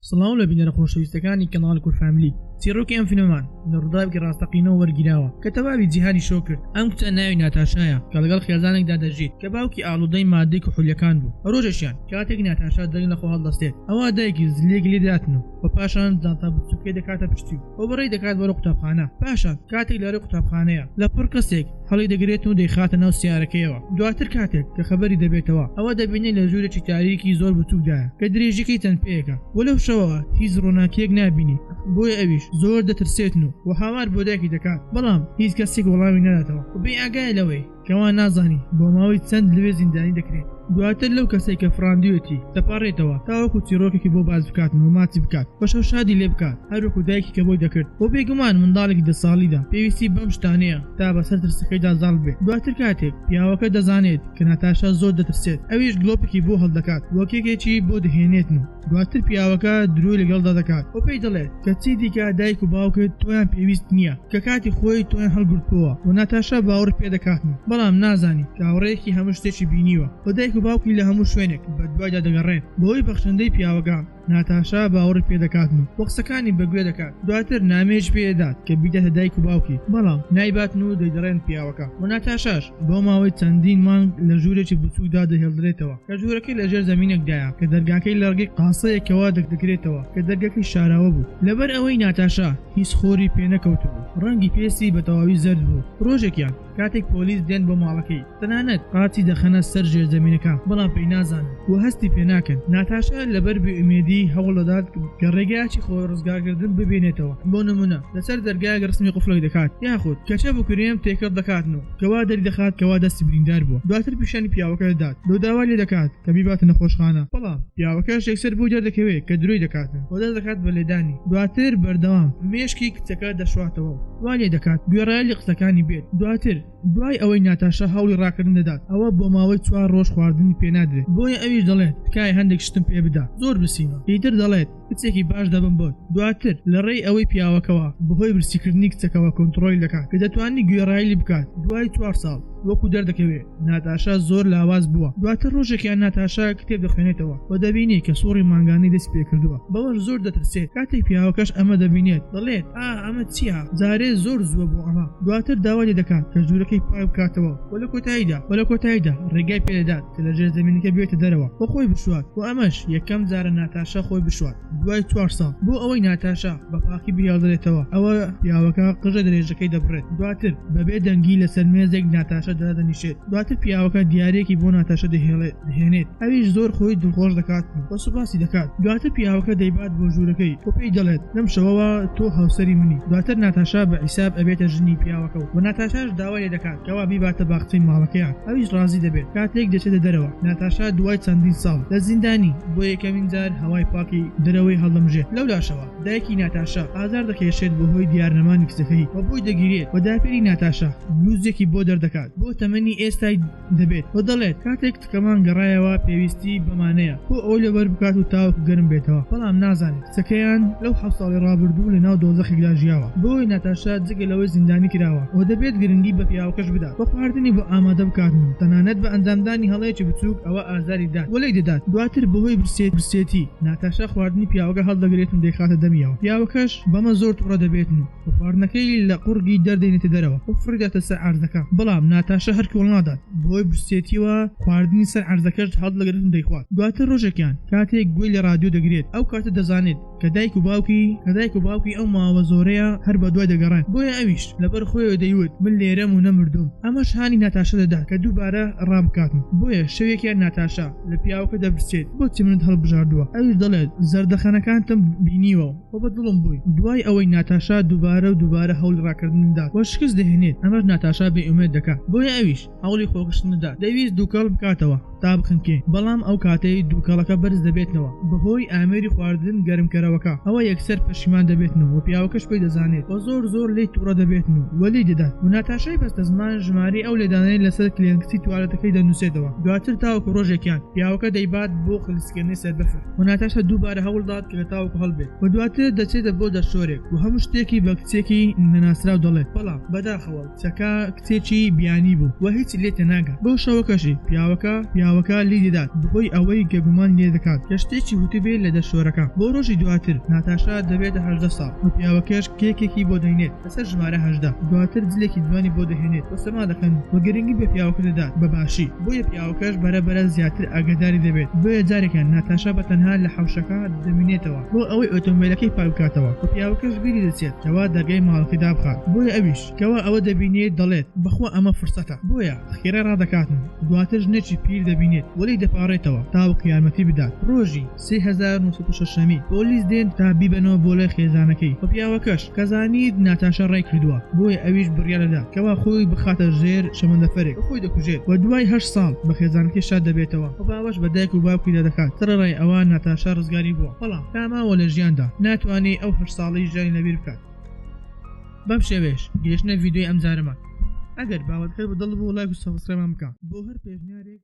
سڵاو لە بینەرە خۆشەویستەکانی کەناڵی کورد فامیلی. چیڕۆکی ئەم فیلمەمان لە ڕووداوێکی ڕاستەقینەوە وەرگیراوە کە تەواوی جیهانی شۆک کرد. ئەم کچە ناوی ناتاشایە کە لەگەڵ خێزانێکدا دەژیت کە باوکی ئاڵوودەی ماددەی کحولیەکان بوو. ڕۆژێکیان کاتێک ناتاشا درەنگ لە خۆ هەڵدەستێت ئەوا دایکی زلێک لێ دەداتن و پاشان جانتا بچووکەکەی دەکاتە پشتی و بەڕێی دەکات بەرەو قوتابخانە. پاشان کاتێک لە ڕێی قوتابخانەیە لەپڕ کەسێک هەڵیدەگرێت و دەیخاتە ناو سیارەکەیەوە. دواتر کاتێک کە خەبەری دەبێتەوە ئەوە دەبینێت لە ژوورێکی تاریکی زۆر بچووکدایە کە درێژیەکەی چەند پێیەکە و لەو شەوەوە هیچ ڕووناکیەک نابینی بۆیە ئەویش زۆر دەترسێتن و هاوار بۆ دایکی دەکات بەڵام هیچ کەسێک وەڵامی ناداتەوە و بێ ئاگایە لەوەی کەوا نازانی بۆ ماوەی چەند لەوێ زیندانی دەکرێت. دواتر لەو کەسەی کە فڕاندویەتی دەپاڕێتەوە تاوەکو چیڕۆکێکی بۆ باس بکاتن و ماچی بکات و شەوشادی لێ بکات هەروەکو دایکی کە بۆی دەکرد و بێگومان منداڵێکی دە ساڵیدا پێویستی بەم شتانەیە تا بەسەر ترسەکەیدا زاڵ بێت. دواتر کاتێک پیاوەکە دەزانێت کە ناتاشا زۆر دەترسێت ئەویش گڵۆپێکی بۆ هەڵدەکات و کێکێکی بۆ دەهێنێتن و دواتر پیاوەکە درۆی لەگەڵدا دەکات و پێی دەڵێت کە چیدیکە دایک و باوکت تۆیان پێویست نییە کە کاتی خۆی تۆیان هەڵگرتبۆوە و ناتاشا باوەڕی پێ دەکاتن بەڵام نازانی کە هاوڕێیەکی هەموو شتێکی بینیوە و دایک و باوکی لە هەموو شوێنێک بەدوایدا دەگەڕێن بەهۆی بەخشندەی پیاوەکە ناتاشا باوەڕی پێ دەکاتن و قسەکانی بەگوێ دەکات دواتر نامەیەکی پێ دەدات کە بیداتە دایک و باوکی بەڵام نایباتن و دەیدەڕێن پیاوەکە و ناتاشاش بۆ ماوەی چەندین مانگ لە ژوورێکی بچووکدا دەهێڵدرێتەوە کە ژوورەکەی لە ژێر زەمینێکدایە کە دەرگاکەی لە ڕێگەی قاسەیەکەوە دەکرێتەوە کە دەرگاکەی شاراوە بوو لەبەر ئەوەی ناتاشا هیچ خۆری پێ نەکەوتبوو ڕەنگی پێستی بە تەواوی زەرد بوو ڕۆژێکیان کاتێک پۆلیس دێن بۆ ماڵەکەی تەنانەت قاچی دەخەنە سەر ژێرزەمینەکە بەڵام پێی نازانن و هەستی پێ ناکەن ناتاشا لەبەر بێئومێدی هەوڵ دەدات کە ڕێگایەکی خۆ ڕزگارکردن ببینێتەوە بۆ نمونە لەسەر دەرگایەک ڕسمی قفڵێک دەکات یاخود کەچەپ و کرێم تێکەڵ دەکاتن و کەوا دەریدەخات کەوا دەستی بریندار بووە دواتر پیشانی پیاوەکە دەدات و داوای لێ دەکات کە بیباتە نەخۆشخانە بەڵام پیاوەکەش یەکسەر بۆی دەردەکەوێت کە درۆی دەکاتن و دەست دەکات بە لێدانی دواتر بەردەوام مێشکی کچەکە دەشواتەوە و وا لێ دەکات گوێڕایەلی قسەکانی بێت دواتر دوای ئەوەی ناتاشا هەوڵی ڕاکردن دەدات ئەوە بۆ ماوەی چوار ڕۆژ خواردنی پێ نادرێت بۆیە ئەویش دەڵێت تکایە هەندێک شتم پێ بدە زۆر برسیمە ئیتر دەڵێت کچێکی باش دەبم بۆت دواتر لە ڕێی ئەوەی پیاوەکەوە بەهۆی برسیکردنی کچەکەوە کۆنتڕۆلی دەکات کە دەتوانی گوێڕایەلی بکات دوای چوار ساڵ وەکو دەردەکەوێت ناتاشا زۆر لاواز بووە دواتر ڕۆژێکیان ناتاشا کتێب دەخوێنێتەوە و دەبینێت کە سوڕی مانگانەی دەستی پێکردووە بەوەش زۆر دەترسێت کاتێک پیاوەکەش ئەمە دەبینێت دەڵێت ئاه ئەمە چییە جارێ زۆر زووە بۆ ئەمە دواتر داوای لێدەکات کە ژوورەکەی پاک بکاتەوە و لە کۆتاییدا و لە کۆتاییدا ڕێگای پێدەدات کە لە ژێرزەمینەکە بێتە دەرەوە و خۆی بشوات و ئەمەش یەکەم جارە ناتاشا خۆی بشوات دوای چوار ساڵ بۆ ئەوەی ناتاشا بە پاکی بهێڵدرێتەوە ئەوە پیاوەکە قژە درێژەکەی دەبڕێت دواتر بەبێ دەنگی لەسەر مێزێک ناتاشا دادەنیشێت دواتر پیاوەکە دیاریەکی بۆ ناتاشا دەهێڵێت دەهێنێت ئەویش زۆر خۆی دڵخۆش دەکات و سوپاسی دەکات دواتر پیاوەکە دەیبات بۆ ژوورەکەی و پێی دەڵێت لەم شەوەوە تۆ هاوسەری منی دواتر ناتاشا بە حیساب ئەبێتە ژنی پیاوەکە و ناتاشاش داوای لێ دەکات کەوا بیباتە باخچەی ماڵەکەیان ئەویش ڕازی دەبێت کاتێک دەچێتە دەرەوە ناتاشا دوای چەندین ساڵ لە زیندانی بۆ یەکەمین جار هەوای پاکی دەرەوەی هەڵدەمژێت لەولاشەوە دایکی ناتاشا ئازار دەکێشێت بەهۆی دیارنەمانی کچەکەی و بۆی دەگیرێت و داپیری ناتاشا بلوزێکی بۆ دەردەکات بۆ تەمەنی ئێستای دەبێت و دەڵێت کاتێک کچەکەمان گەڕایەوە پێویستی بەمانەیە بۆ ئەوەی لەبەر بکات و تاوەکو گەرم بێتەوە بەڵام نازانێت کچەکەیان لەو حەوت ساڵەی ڕابردوو لەناو دۆزەخێکدا ژیاوە بۆیە ناتاشا جگە لەوەی زیندانی کراوە و دەبێت گرنگی بە پیاوەکەش بدات و خواردنی بۆ ئامادە بکاتن و تەنانەت بە ئەنجامدانی هەڵەیەکی بچووک ئەوە ئازاری دات و لێی دەدات دواتر بەهۆی برسێتی ناتاشا خواردنی پیاوەکە هەڵدەگرێت و دەیخاتە دەمیەوە پیاوەکەش بەمە زۆر توڕە دەبێتن و و خواردنەکەی لە قوڕگی دەردێنێتە دەرەوە و فڕیداتە سەر عەرزەکە، بەڵام ناتاشا هەر کۆڵ نادات، بەهۆی برسێتیەوە خواردنی سەر عەرزەکەش هەڵدەگرێت و دەیخوات. دواتر ڕۆژێکیان کاتێک گوێی لە ڕادیۆ دەگرێت ئەو کاتە دەزانێت کە دایک و باوکی کە دایک و باوکی ئەو ماوە زۆرەیە هەر بەدوای دەگەڕێن، بۆیە ئەویش لەبەر خۆیەوە دەیوت من لێرەم و نەمردووم، ئەمەش هانی ناتاشا دەدات کە دووبارە ڕابکاتن، بۆیە شەوێکیان ناتاشا لە پیاوەکە دەپرسێت بۆچی منت هەڵبژاردووە؟ ئەویش دەڵێت زەردەخەنەکانتم بینیوە و و بە دڵم بووی. دوای ئەوەی ناتاشا دووبارە و دووبارە هەوڵی ڕاکردن دەدات و شکست دەهێنێت، ئەمەش ناتاشا بێ ئومێد دەکات، بۆیە ئەویش هەوڵی خۆکوشتن دەدات، دەیویست دووکەڵ بکاتەوە تا بخنکێ، بەڵام ئەو کاتەی دووکەڵەکە بەرز دەبێتنەوە بەهۆی ئامێری خواردن گەرمکەرەوەکە، ئەوە یەکسەر پەشیمان دەبێتنەوە و پیاوەکەش پێی دەزانێت و زۆر زۆر لێی توڕە دەبێتن و لێی دەدات و ناتاشای بەستەزمان ژمارەی ئەو لێدانەی لەسەر کلێنکسی توالێتەکەی دەنووسێتەوە، دواتر تاوەکو ڕۆژێکیان پیاوەکە دەیبات بۆ خلیسکێنەی سەر بەفر. و ناتاشا دووبارە هەوڵدات کە تاوەکو هەڵبێت و دواتر دەچێتە بۆ دەشۆرێک و هەموو شتێکی بە کچێکی نەناسراو دەڵێت بەڵام بەداخەوە کچەکە کچێکی بیانی بوو و هیچ لێ تێناگات بۆ شەوەکەشی پیاوەکە پیاوەکە لێی دەدات بەهۆی ئەوەی کە گومانی لێ دەکات کە شتێکی وتبێ لە دەشۆرەکە بۆ ڕۆژی دواتر. دواتر ناتاشا دەبێتە 18 ساڵ و پیاوەکەش کێکێکی بۆ دەینێت لەسەر ژمارە 18. دواتر جلێکی جوانی بۆ دەهێنێت و سەما دەکەن و گرنگی بە پیاوەکە دەدات بە باشی، بۆیە پیاوەکەش بەرە بەرە زیاتر ئاگاداری دەبێت. بۆیە جارێکیان ناتاشا بە تەنها لە حەوشەکە دەمینێتەوە بۆ ئەوەی ئۆتۆمبێلەکەی پاک بکاتەوە و پیاوەکەش بیری دەچێت کەوا دەرگای ماڵەکەی دابخات، بۆیە ئەویش کەوا ئەوە دەبینێت دەڵێت بەخوا ئەمە فرسەتە، بۆیە خێرا ڕادەکاتن. دواتر ژنێکی پیر دەبینێت و لێی دەپاڕێتەوە تاوەکو یارمەتی بدات. ڕۆژی. 3906 ەمی پۆلیس دێن تا بیبەنەوە بۆ لای خێزانەکەی و پیاوەکەش کە زانیت ناتاشا ڕای کردووە بۆیە ئەویش بڕیار دەدات کەوا خۆی بخاتە ژێر شەمەندەفەرێک و خۆی دەکوژێت و دوای هەشت ساڵ بە خێزانەکەی شاد دەبێتەوە و باوەش بە دایک و باوکیدا دەکات. سەرەڕای ئەوە ناتاشا ڕزگاری بووە بەڵام تا ماوە لە ژیاندا ناتوانێ ئەو هەشت ساڵەی ژیانی لەبیر بکات. بەم شێوەیەش گەیشتنە ڤیدیۆی ئەمجارەمان ئەگەر بابەتەکەت بە دڵ بوو ڵایک و subscribe مان بکە بۆ هەر پێشنیارێک.